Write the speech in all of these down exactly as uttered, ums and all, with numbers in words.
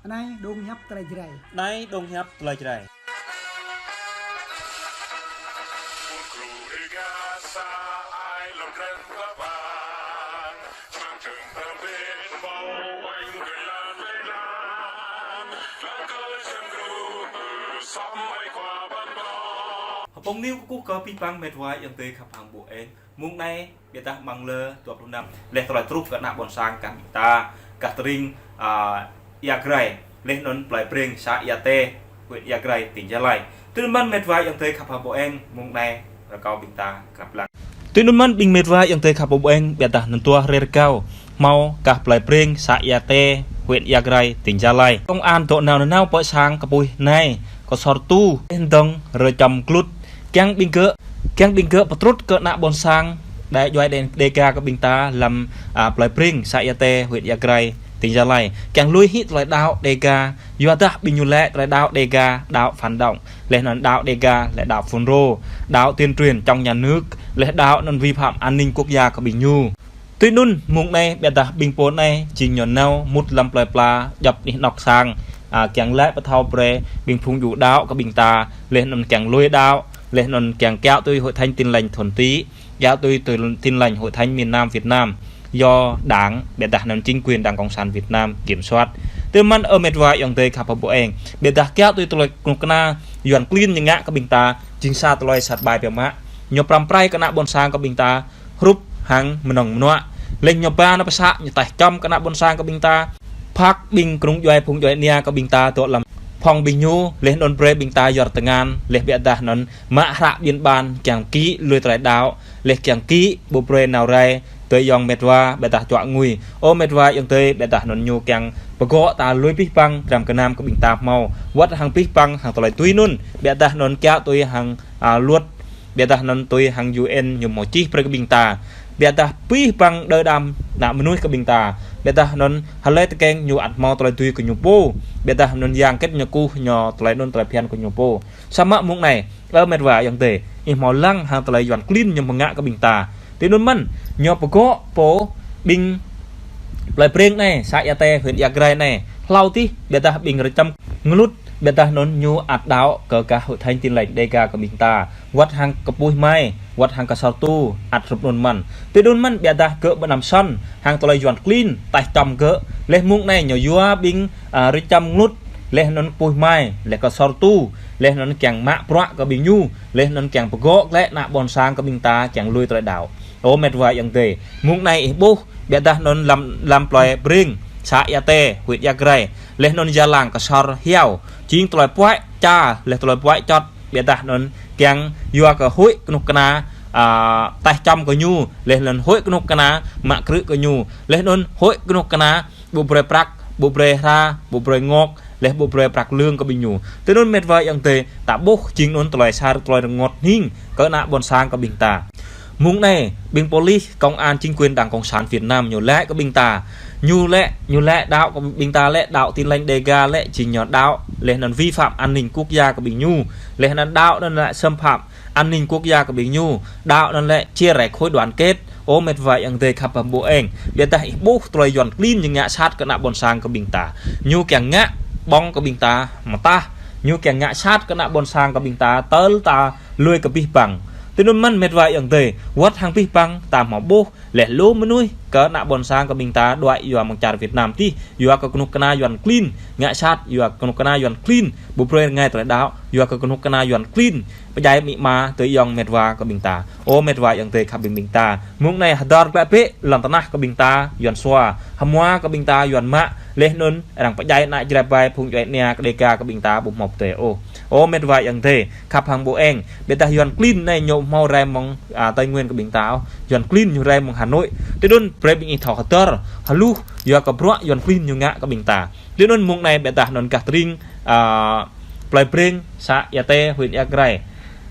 Anai dong hiăp tơlơi Jrai. Anai dong hiăp tơlơi Jrai. Hơpong niu kơkuh kơ abih bang met wa ayŏng adơi khăp hăng ƀô eng. Mông anai, biă dah mơ̆ng lơ dua pluh năm. Leh tơlơi truh kơ ană ƀôn sang gah ƀing ta, gah tơring, a, Ia Grai. Leh anŭn plơi Breng, să Ia Tê, huyện Ia Grai, tỉnh Gia Lai. Tui anŭn mơ̆n met wa ayŏng adơi khăp hăng ƀô eng, mông anai, rơkâo ƀing ta krăp lăng. Tui anŭn mơ̆n ƀing met wa ayŏng adơi khăp hăng ƀô eng, biă dah anŭn tuah hrơi rơkâo. Hmâo gah plơi Breng, să Ia Tê, huyện Ia Grai, tỉnh Gia Lai. Công an dŏ nao nanao pơ sang kơpuih anai, kơsor tu, leh dong rơčăm glŭt. Kiăng ƀing gơ̆, kiăng ƀing gơ̆ pơtrŭt kơ ană ƀôn sang, đa djuai đe-, Đêga kơ ƀing ta lăm, a, plơi Breng, să Ia Tê, huyện Ia Grai, tỉnh Gia Lai. Kiăng lui hĭ tơlơi đaŏ Đêga, yua dah ƀing ñu lĕ tơlơi đaŏ Đêga, đaŏ phản động. Leh anŭn đaŏ Đêga, lĕ đaŏ Fulro, đaŏ tuyên truyền chống nhà nước, leh đaŏ anŭn vi phạm an ninh quốc gia kơ ƀing ñu. Tui anŭn, mông anai, biă dah ƀing pô anai, jing ñu nao, mŭt lăm plơi pla, djŏp anih anŏ sang, a, kiăng lĕ pơthâo brơi, ƀing phung djru đaŏ kơ ƀing ta, leh anŭn kiăng lui đaŏ, leh anŭn kiăng kiaŏ tui Hội thánh Tin lành thuần túy, kiaŏ tui, tui Tin lành Hội thánh miền Nam Việt Nam, do đảng, biă dah anŭn chính quyền Đảng Cộng sản Việt Nam kiểm soát. Tui anŭn mơ̆n ơ met wa ayŏng adơi khăp hăng ƀô eng, biă dah kiaŏ tui tơlơi kơnuk kơna, Yuan klin ñu ngă kơ ƀing ta, jing sa tơlơi sat ƀai biă mă. Ñu pơrăm pơrai kơ ană ƀôn sang kơ ƀing ta, hrup hăng mơnơ̆ng mơnuă. Leh ñu ba nao pơ să, ñu taih čăm kơ ană ƀôn sang kơ ƀing ta. Phak ƀing kơnung djuai phung djuai ania kơ ƀing ta dŏ lăm phŏng ƀing ñu, leh anŭn brơi ƀing ta yua tơngan, leh biă dah anŭn mă hră biên bản kiăng kĭ lui tơlơi đaŏ, leh kiăng kĭ ƀu brơi nao rai, tơlơi ayŏng met wa, biă dah čuă ngui. Ơ met wa ayŏng adơi, biă dah anŭn ñu kiăng pơgŏ ta lui abih bang dram gơnam kơ ƀing ta hmâo. Wơ̆t hăng abih bang hăng tơlơi tui anŭn, biă dah anŭn kiaŏ tui hăng, a, luật, biă dah anŭn tui hăng U N ñu hmâo čih brơi kơ ƀing ta. Biă dah abih bang đơ đam ană mơnuih kơ ƀing ta. Biă dah anŭn hlơi tơkeng ñu ăt hmâo tơlơi tui kơ ñu pô. Biă dah anŭn yang kĕt ñu kơkuh ñu tơlơi anŭn tơlơi phiăn kơ ñu pô. Samơ̆ mông anai, ơ met wa ayŏng adơi, ih hmâo lăng hăng tơlơi Yuan klin ñu pơngă kơ ƀing ta. Tui anŭn mơ̆n, ñu pơgŏ pô ƀing plơi Breng anai, să Ia Tê, huyện Ia Grai anai. Hlâo tih, biă dah ƀing rơčăm glŭt, biă dah anŭn ñu ăt đaŏ kơ gah Hội thánh Tin lành Đêga kơ ƀing ta. Wơ̆t hăng kơpuih mai, wơ̆t hăng kơsor tu, ăt hrup anŭn mơ̆n. Tui anŭn mơ̆n, biă dah gơ̆ bơnăm sŏn hăng tơlơi Yuan klin, taih čăm gơ̆. Leh mông anai ñu yua ƀing, a, rơčăm glŭt, leh anŭn kơpuih mai, leh kơsor tu, leh anŭn kiăng mă bruă kơ ƀing ñu, leh anŭn kiăng pơgŏ lĕ ană ƀôn sang kơ ƀing ta kiăng lui tơlơi đaŏ. Ơ met wa ayŏng adơi, mông anai ih ƀuh, biă dah anŭn lăm, lăm plơi Breng, să Ia Tê, huyện Ia Grai, leh anŭn Gia Lang kơsor hiao, jing tơlơi puăi ča, leh tơlơi puăi čŏt, biă dah anŭn kiăng yua kơ huĭ kơnuk kơna, a, taih čăm kơ ñu, leh anŭn huĭ kơnuk kơna mă krư̆ kơ ñu, leh anŭn huĭ kơnuk kơna ƀu brơi prăk, ƀu brơi hra, ƀu brơi ngŏk, leh ƀu brơi prăk lương kơ ƀing ñu. Tui anŭn met wa ayŏng adơi, ta ƀuh jing anŭn tơlơi sar tơlơi rơngot hning kơ ană ƀôn sang kơ ƀing ta. Mông anai, ƀing polis, công an, chính quyền Đảng Cộng sản Việt Nam ñu lĕ kơ ƀing ta. Ñu lĕ, ñu lĕ đaŏ kơ ƀing ta lĕ đaŏ Tin lành Đêga lĕ jing ñu đaŏ, leh anŭn vi phạm an ninh quốc gia kơ ƀing ñu. Leh anŭn đaŏ anŭn lĕ xâm phạm an ninh quốc gia kơ ƀing ñu, đaŏ anŭn lĕ chia rẽ khối đoàn kết. Ơ met wa ayŏng adơi khăp hăng ƀô eng. Biă dah ih ƀuh tơlơi Yuan klin ñu ngă sat kơ ană ƀôn sang kơ ƀing ta. Ñu kiăng ngă ƀơ̆ng kơ ƀing ta mơtah. Ñu kiăng ngă sat kơ ană ƀôn sang kơ ƀing ta, tơl ta lui kơ abih bang. Tui anŭn mơ̆n met wa ayŏng adơi, wơ̆t hăng abih bang ta hmâo ƀuh, leh lu mơnuih kơ ană ƀôn sang kơ ƀing ta đuaĭ yua mơ̆ng čar Việt Nam tih, yua kơ kơnuk kơna Yuan klin ngă sat, yua kơnuk kơna Yuan klin ƀu brơi rơngai tơlơi đaŏ, yua kơ kơnuk kơna Yuan klin pơdjai amĭ ama tơlơi ayŏng met wa kơ ƀing ta. Ơ met wa ayŏng adơi khăp ƀing ƀing ta. Mông anai hơdơr glaĭ bĕ lŏn tơnah kơ ƀing ta Yuan sua, hmua kơ ƀing ta Yuan mă, leh anŭn arăng pơdjai ană Jrai ƀai phung djuai ania kơ Đêga kơ ƀing ta ƀu hmâo pơtê ôh. Ơ met wa ayŏng adơi khăp hăng ƀô eng, biă dah Yuan klin anai ñu hmâo rai mơ̆ng, a, Tây Nguyên kơ ƀing ta ôh. Yuan klin ñu rai mơ̆ng Hà Nội. Tui anŭn brơi ƀing ih thâo hơdơr, hluh, yua kơ bruă Yuan klin ñu ngă kơ ƀing ta. Tui anŭn mông anai biă dah anŭn gah tơring, a, plơi Breng, să Ia Tê, huyện Ia Grai.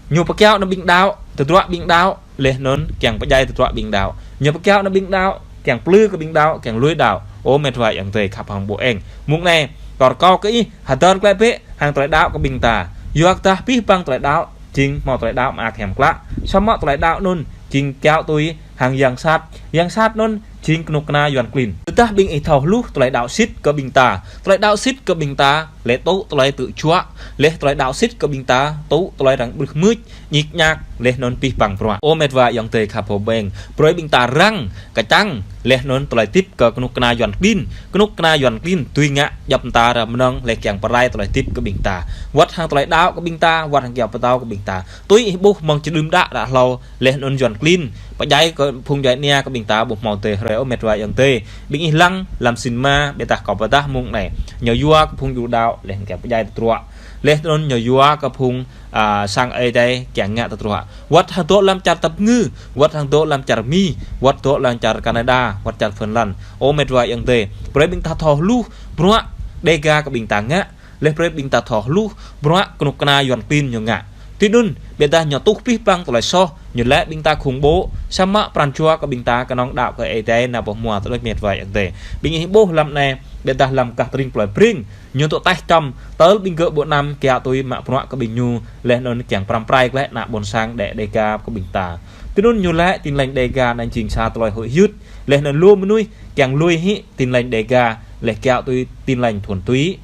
Ñu pơkiaŏ anŭn ƀing đaŏ, tơdruă ƀing đaŏ, leh anŭn kiăng pơdjai tơdruă ƀing đaŏ. Ñu pơkiaŏ anŭn ƀing đaŏ, kiăng plư kơ ƀing đaŏ, kiăng lui đaŏ. Ơ met wa ayŏng adơi khăp hăng ƀô eng. Mông anai, kâo rơkâo kơ ih, hơdơr glaĭ bĕ hăng tơlơi đaŏ kơ ƀing ta. Yua kơ dah abih bang tơlơi đaŏ, jing hmâo tơlơi đaŏ mơak hiam klă. Samơ̆ tơlơi đaŏ anŭn, jing kiaŏ tui hăng yang sat. Yang sat anŭn, jing kơnuk kơna Yuan klin. Tơdah ƀing ih thâo hluh tơlơi đaŏ sĭt kơ ƀing ta. Tơlơi đaŏ sĭt kơ ƀing ta, lĕ tŭ tơlơi tơčuă, lĕ tơlơi đaŏ sĭt kơ ƀing ta, tŭ tơlơi arăng ƀrưh mưč, ñik ñak, lĕ anŭn pih păng bruă. Ơ met wa ayŏng adơi khăp hơbeng. Brơi ƀing ta răng, kơčăng, lĕ anŭn tơlơi tĭp kơ kơnuk kơna Yuan klin. Kơnuk kơna Yuan klin, tui ngă djŏp mơta ră mơnơ̆ng, lĕ kiăng pơrai tơlơi tĭp kơ ƀing ta. Wơ̆t hăng tơlơi đaŏ kơ ƀing ta, wơ̆t hăng kiaŏ pơtao kơ ƀing ta. Tui ih ƀuh mơ̆ng čơđưm đă đă hlâo, lĕ anŭn Yuan klin. Pơdjai kơ phung djuai ania kơ ƀing ta ƀu hmâo tơi hrơi ơ met wa ayŏng adơi. Ƀing ih lăng, lăm sinma, ƀiădah kâo pơdah mơ̆ng anai. Ñu yua kơ phung djuai đaŏ, lĕ kiăng pơdjai tơdruă. Lĕ anŭn ñu yua kơ phung, a, sang Ơi Adai kiăng ngă tơdruă. Wơ̆t hăng dŏ lăm čar tơpơngư, wơ̆t hăng dŏ lăm čar Mi, wơ̆t dŏ lăm čar Canada, wơ̆t čar Phần Lan. Ơ met wa ayŏng adơi. Brơi ƀing ta thâo hluh, bruă, Đêga kơ ƀing ta ngă, lĕ brơi ƀing ta thâo hluh, bruă kơnuk kơna Yuan klin ñu ngă. Tui anŭn, ƀiădah ñu tuh pih păng tơlơi soh, ñu lĕ ƀing ta khủng bố, samơ̆ pran jua kơ ƀing ta kơnơ̆ng đaŏ kơ Ơi Adai nao ƀơ̆ hmua tơlơi met wa ayŏng adơi. Ƀing ih ƀuh lăm anai, ƀiădah lăm gah tơring plơi Breng, ñu tŭ taih čăm, tơl ƀing gơ̆ ƀu anăm kiaŏ tui mă bruă kơ ƀing ñu, lĕ anŭn kiăng pơrăm pơrai glaĭ ană ƀôn sang Đê-, Đêga kơ ƀing ta. Tui anŭn ñu lĕ Tin Lành Đêga anŭn jing sa tơlơi huĭ hyưt, lĕ anŭn lu mơnuih kiăng lui hĭ Tin Lành Đêga, lĕ kiaŏ tui Tin Lành thuần túy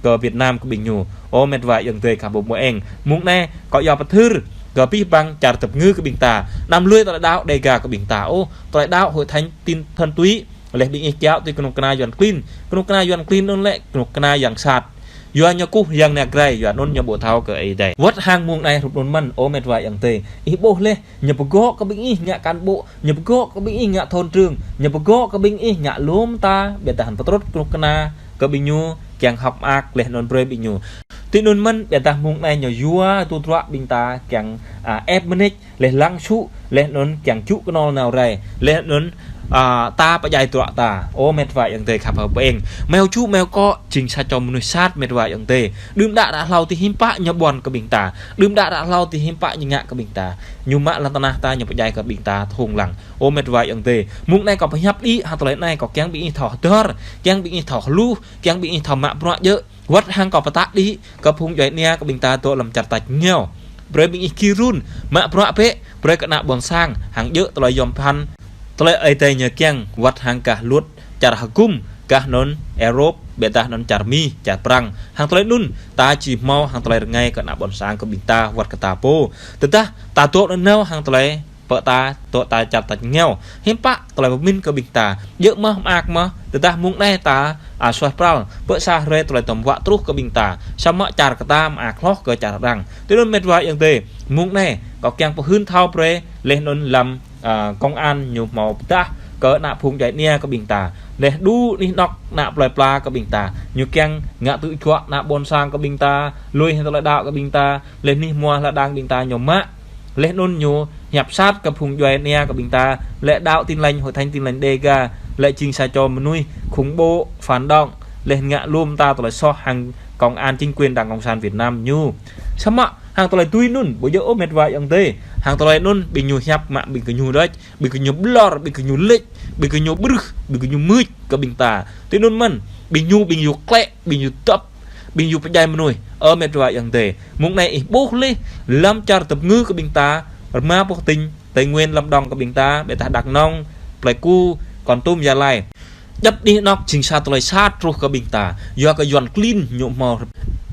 kơ Việt Nam kơ ƀing ñu. Ơ met wa ayŏng adơi khăp hơbeng. Mơ̆ng anai, kâo yua pơthưr kơ pih păng čar tơpơngư kơ ƀing ta. Anăm lui tơlơi đaŏ Đêga kơ ƀing ta. Ơ, tơlơi đaŏ Hội Thánh Tin thuần túy. Lĕ ƀing ih kiaŏ tui kơnuk kơna Yuan klin. Kơnuk kơna Yuan klin anŭn lĕ kơnuk kơna yang sat. Yua ñu kơkuh yang nao grai, yua anŭn ñu ƀu thâo kơ Ơi Adai. Wơ̆t hăng mơ̆ng anai hrup anŭn mơ̆n, ơ met wa ayŏng adơi. Ih ƀuh lĕ, ñu pơgŏ kơ ƀing ih ngă cán bộ, ñu pơgŏ kơ ƀing ih ngă thôn trưởng, ñu pơgŏ kơ ƀing ih ngă lŏm ta, ƀiădah hăng pơtrŭt kơnuk kơna kơ ƀing ñu kiăng hơ̆k mơak lĕ anŭn brơi ƀing ñu. Tui anŭn mơ̆n, ƀiădah mơ̆ng anai ñu yua tơdruă ƀing ta kiăng, a, ĕp mơneč, lĕ lăng sŭ, lĕ anŭn kiăng čŭ kơnol nao rai, lĕ anŭn, a, ta pơdjai tơdruă ta. Ơ met wa ayŏng adơi khăp hơbeng. Meo čŭ meo kŏ, jing sa čô mơnuih sat met wa ayŏng adơi. Đưm đă đă hlâo tơ hiư̆m pă ñu ƀuăn kơ ƀing ta. Đưm đă đă hlâo tơ hiư̆m pă ñu ngă kơ ƀing ta. Ñu mă lŏn tơnah ta ñu pơdjai kơ ƀing ta thŏng lăng. Ơ met wa ayŏng adơi. Mơ̆ng anai kâo pơhiăp đĭ, hăng tơlơi anai kâo kiăng ƀing ih thâo hơdơr, kiăng ƀing ih thâo hluh, kiăng ƀing ih thâo mă bruă djơ̆. Wơ̆t hăng kâo pơtă đĭ, kơ phung djuai ania kơ ƀing ta dŏ lăm čar tač rơngiao. Brơi ƀing ih gir run, mă bruă bĕ, brơi kơ ană ƀôn sang, hăng djơ̆ tơlơi yom pơphan. Tơlơi Ơi Adai ñu kiăng, wơ̆t hăng gah luật, čar hơgŭm, gah anŭn Europe, ƀiădah anŭn čar Mi, čar Prăng. Hăng tơlơi anŭn, ta či hmâo, hăng tơlơi rơngai kơ ană ƀôn sang kơ ƀing ta, wơ̆t kơ ta pô. Tơdah, ta dŏ nanao, hăng tơlơi pơ ta, dŏ ta čar tač rơngiao. Hiư̆m pă tơlơi pơmĭn kơ ƀing ta. Djơ̆ mơ̆ mơak mơ̆, tơdah mơ̆ng anai ta, a, suaih pral, pơ sa hrơi tơlơi tŏm wă truh kơ ƀing ta. Samơ̆ čar kơ ta mơak hloh kơ čar arăng. Tui anŭn met wa ayŏng adơi. Mơ̆ng anai, kâo kiăng pơhưn thâo brơi, lĕ anŭn lăm, a, công an ñu hmâo pơdah kơ ană phung djuai ania kơ ƀing ta. Lĕ đu anih anŏk ană plơi pla kơ ƀing ta. Ñu kiăng ngă tơčuă ană ƀôn sang kơ ƀing ta, lui hĭ tơlơi đaŏ kơ ƀing ta, lĕ anih hmua hla đang ƀing ta ñu mă. Lĕ anŭn ñu hiăp sat kơ phung djuai ania kơ ƀing ta, lĕ đaŏ Tin Lành, Hội Thánh Tin Lành Đêga, lĕ jing sa čô mơnuih khủng bố, phản động, lĕ ngă lŏm ta tơlơi soh hăng công an chính quyền Đảng Cộng sản Việt Nam ñu. Samơ̆ hăng tơlơi tui anŭn, ƀu djơ̆ ôh met wa ayŏng adơi. Hăng tơlơi anŭn, ƀing ñu hiăp mă ƀing gơñu đôč, ƀing gơñu ƀlŏr, ƀing gơñu lĕč, ƀing gơñu ƀrưh, ƀing gơñu mưč kơ ƀing ta. Tui anŭn mơ̆n, ƀing ñu, ƀing ñu klĕ, ƀing ñu tŏp, ƀing ñu pơdjai mơnuih. Ơ met wa ayŏng adơi. Mơ̆ng anai ih ƀuh lĕ, lăm čar tơpơngư kơ ƀing ta, rơma boh tỉnh, Tây Nguyên, Lâm Đồng kơ ƀing ta, ƀiădah Đắk Nông, Pleiku, Kon Tum, Gia Lai. Djŏp anih anŏk jing sa tơlơi sat truh kơ ƀing ta. Yua kơ Yuan klin ñu hmâo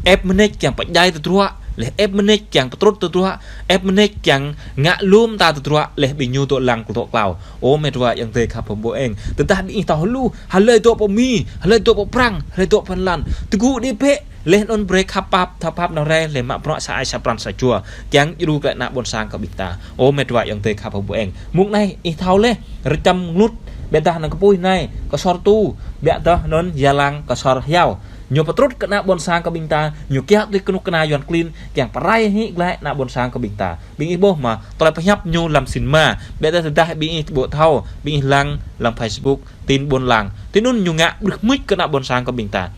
ĕp mơneč kiăng pơdjai tơdruă, lĕ ĕp mơneč kiăng pơtrŭt tơdruă, ĕp mơneč kiăng ngă lŏm ta tơdruă, lĕ ƀing ñu dŏ lăng dŏ klâo. Ơ met wa ayŏng adơi khăp hơbeng. Tơdah ƀing ih thâo hluh, hlơi dŏ pơ Mi, hlơi dŏ pơ Prăng, hlơi dŏ Phần Lan. Tơgŭ đĭ bĕ, lĕ anŭn brơi khăp pap, thâo pap nao rai, lĕ mă bruă sa ai sa pran sa jua. Kiăng djru glaĭ ană ƀôn sang kơ ƀing ta. Ơ met wa ayŏng adơi khăp hơbeng. Mơ̆ng anai, ih thâo lĕ, rơčăm Nglut, ƀiădah anŭn Kơpuih anai, Ksor Tu, ƀiădah anŭn Gia Lang, Ksor Hiao. Ñu pơtrŭt kơ ană ƀôn sang kơ ƀing ta, ñu kiaŏ tui kơnuk kơna Yuan klin, kiăng pơrai hĭ glaĭ ană ƀôn sang kơ ƀing ta. Ƀing ih ƀuh mơ̆, tơlơi pơhiăp ñu lăm sinma, ƀiădah tơdah ƀing ih ƀu thâo, ƀing ih lăng lăm Facebook, Tin Buôn Làng. Tui anŭn ñu ngă ƀrưh mưč kơ ană ƀôn sang kơ ƀing ta.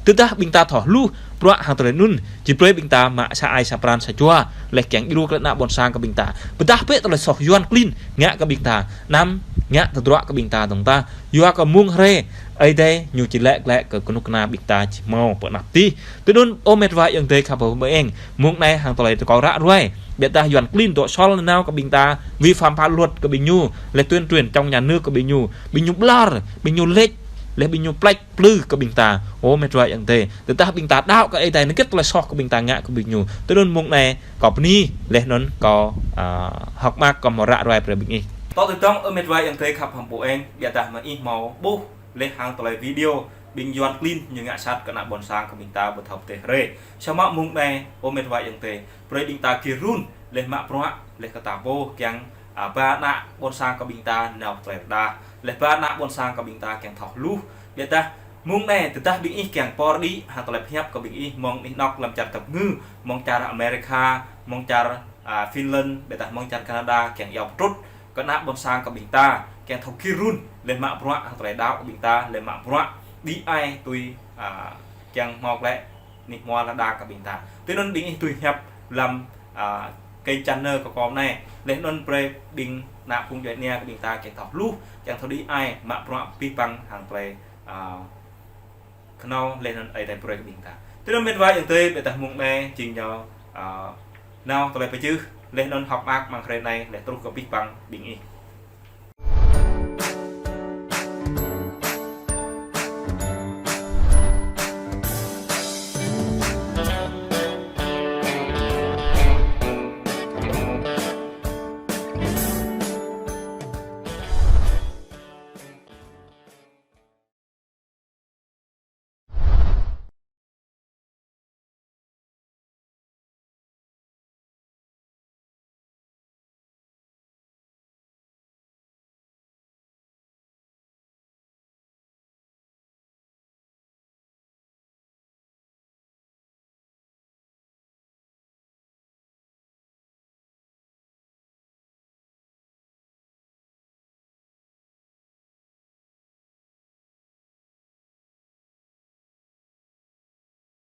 Tơdah ƀing ta thâo hluh bruă hăng tơlơi anŭn, či brơi ƀing ta mă sa ai sa pran sa jua, laih kiăng djru kơ ană ƀôn sang kơ ƀing ta. Pơdah bĕ tơlơi soh Yuan klin ngă kơ ƀing ta. Anăm ngă tơdruă kơ ƀing ta dơ̆ng tah. Yua kơ mơ̆ng hrơi Ơi Adai ñu či lĕ glĕ kơ kơnuk kơna ƀing ta či hmâo pơ anăp tih. Tui anŭn ơ met wa ayŏng adơi khăp hăng ƀu eng, mơ̆ng anai hăng tơlơi kâo ră ruai. Ƀiădah Yuan klin dŏ sol nao kơ ƀing ta, vi phạm pháp luật kơ ƀing ñu, laih tuyên truyền chống nhà nước kơ ƀing ñu, ƀing ñu ƀlŏr, ƀing ñu lĕč, laih ƀing ñu pleč plư kơ ƀing ta. Ơ met wa ayŏng adơi, tơdah ƀing ta đaŏ kơ Ơi Adai, anŭn hơget tơlơi soh kơ ƀing ta ngă kơ ƀing ñu. Tui anŭn mơ̆ng anai kâo bơni, laih anŭn kâo, a, hơ̆k mơak kâo hmâo ră ruai brơi ƀing ih. Tŏ tui tong ơ met wa ayŏng adơi khăp hăng ƀu eng, ƀiădah mơ̆ ih hmâo ƀuh laih hăng tơlơi video ƀing Yuan klin ñu ngă sat kơ ană ƀôn sang kơ ƀing ta ƀu thâo pơtê hrơi. Samơ̆ mơ̆ng anai ơ met wa ayŏng adơi, brơi ƀing ta gir run, laih mă bruă, laih kơ ta pô kiăng, a, ba ană ƀôn sang kơ ƀing ta nao tơlơi rơđah, laih ba ană ƀôn sang kơ ƀing ta kiăng thâo hluh. Ƀiădah mơ̆ng anai tơdah ƀing ih kiăng pơđĭ hăng tơlơi pơhiăp kơ ƀing ih mơ̆ng anih anŏk lăm čar tơpơngư, mơ̆ng čar America, mơ̆ng čar, a, Finland, ƀiădah mơ̆ng čar Canada kiăng iâu pơtrŭt kơ ană ƀôn sang kơ ƀing ta, kiăng thâo gir run, laih mă bruă hăng tơlơi đaŏ kơ ƀing ta, laih mă bruă đĭ ai tui, a, kiăng hmâo glĕ anih hmua lŏn đa kơ ƀing ta. Tui anŭn ƀing ih tui hiăp lăm, a, kênh channel kơ kâo anai. Laih anŭn brơi ƀing ană phung djuai ania kơ ƀing ta kiăng thâo hluh, kiăng thâo đĭ ai, mă bruă pih păng hăng tơlơi, a, kơnâo laih anŭn Ơi Adai brơi kơ ƀing ta. Tui anŭn met wa ayŏng adơi, ƀiădah mơ̆ng anai jing ñu, a, nao tơlơi pơjưh, laih anŭn hơ̆k mơak mơ̆ng hrơi anai, laih truh kơ pih păng ƀing ih.